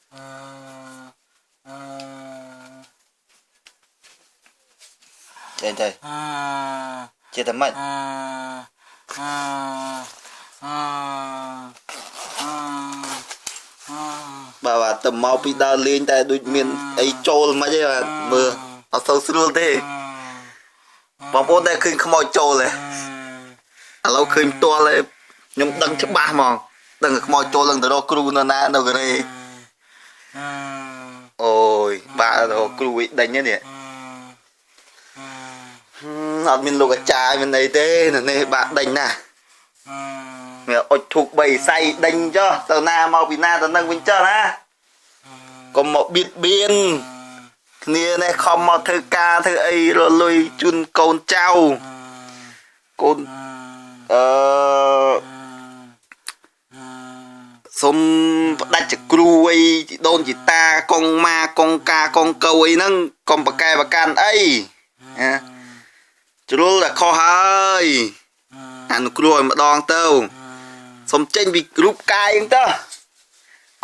ចេះទៅចេះតែម៉េចបាទបាទទៅមកពីដើរលេងតែដូចមានអីចូលមិនអីបាទមើលអត់សូវស្រួលទេបងប្អូនដែលឃើញខ្មោចចូលទេឥឡូវឃើញផ្ទាល់ទេខ្ញុំដឹងច្បាស់ហ្មងដឹងខ្មោចចូលនឹងទៅរកគ្រូនៅណានៅកូរ៉េអូយបាទរកគ្រូវិញដេញនេះអត់មានលោកអាចារ្យមានអីទេនៅនេះបាទដេញណាស់មានអុចធូប3សៃដេញចុះទៅណាមកពីណាទៅនឹងវិញចុះណាកុំមកបៀតបៀនគ្នានេះខំមកធ្វើការធ្វើអីរលុយជូនកូនចៅកូនអឺសុំផ្ដាច់ចគ្រូអីជីដូនជីតាកងម៉ាកងកាកងកៅអីហ្នឹងកុំប្រកែប្រកាន់អីណាជ្រុលតែខុសហើយអនុគ្រោះឲ្យម្ដងទៅសុំចេញពីរូបកាយហ្នឹងទៅ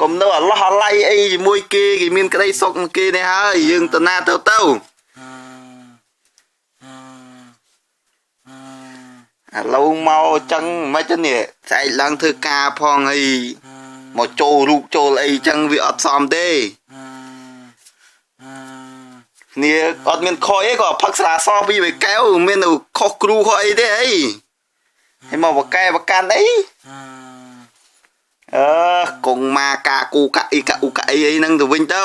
កុំនៅអាឡោះអាល័យអីជាមួយគេគេមានក្តីសុខគេនេះហើយយើងទៅណាទៅទៅឥឡូវមកចឹងមិនទេនេះស្អែកឡើងធ្វើការផងអីមកចូលរូបចូលអីចឹងវាអត់សមទេគ្នាអត់មានខុសអីក៏ផឹកស្រាសពីមួយកែវមាននៅខុសគ្រូខុសអីទេអីហើយមកបកែបកាន់អីអឺកងម៉ាកាគូកាអ៊ីកាអ៊ូកាអីអីហ្នឹងទៅវិញទៅ